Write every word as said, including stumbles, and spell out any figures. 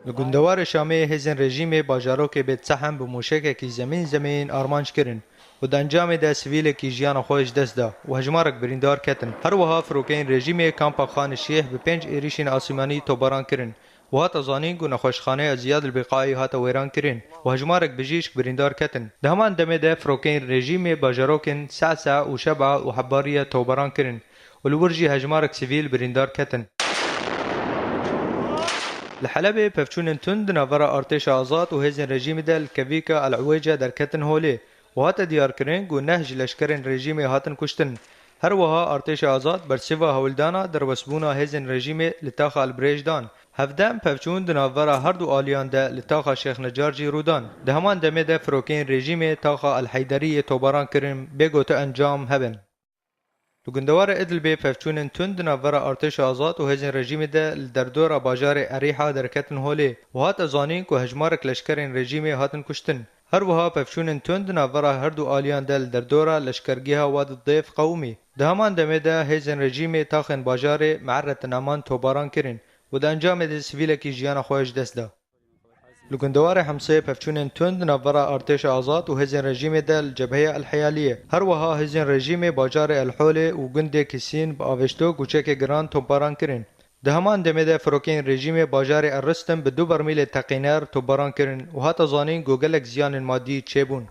Li gundewarê Şamê hêzên rejîmê bajarokê Bêt Sehem bi mûşekekî zemîn zemîn armanc kirin û di encamê de sivîlekî jiyana xwe ji dest da û hejmarek birîndar ketin. Her wiha firokeyên rejîmê kampa Xan Şêh bi pênc êrîşên asîmanî tobaran kirin û hate zanîn ku nexweşxaneya Ziyad el Bîqaî hate wêran kirin û hejmarek bijîşk birîndar ketin. Di heman demê de firokeyên rejîmê bajarokên Sehseh û Şeba û Hebariye tobaran kirin û li wir jî hejmarek sivîl birîndar ketin. Li Helebê pevçûnên tund di navbera artêşa azad û hêzên rejîmê de li kevîka El Ewêce derketin holê û hate diyarkirin ku neh ji leşkerên rejîmê hatin kuştin. Her wiha artêşa azad bersiva hewldana derbasbûna hêzên rejîmê li taxa El Birêj dan. Hevdeh pevçûn di navbera her du aliyan de li taxa Şêxnecar jî rû dan. Di heman demê de firokeyên rejîmê taxa El Heyderiyê tobaran kirin bê ku tu encam hebin. Li gundewarê Idlibê pevçûnên tund di navbera artêşa azad û hêzên rejîmê de li derdora bajarê Erîha derketin holê û hate zanîn ku hejmarek leşkerên rejîmê hatin kuştin. Her wiha pevçûnên tund di navbera her du aliyan de li derdora leşkergeha Wad Dêf qewimî. Di heman demê de hêzên rejîmê taxên bajarê Me'eret Neman tobaran kirin û di encamê de sivîlekî jiyana xwe ji dest da. Li gundewarê Hemsê pevçûnên tund di navbera artêşa azad û hêzên rejîmê de li cebheya El Heyaliyê. Her wiha hêzên rejîmê bajarê El Holê û gundê Kisîn bi avêşto û çekê giran topbaran kirin. Di heman demê de firokeyên rejîmê bajarê El Ristim bi du bermîlê teqîner topbaran kirin û hate zanîn ku gelek ziyanên madî çêbûn.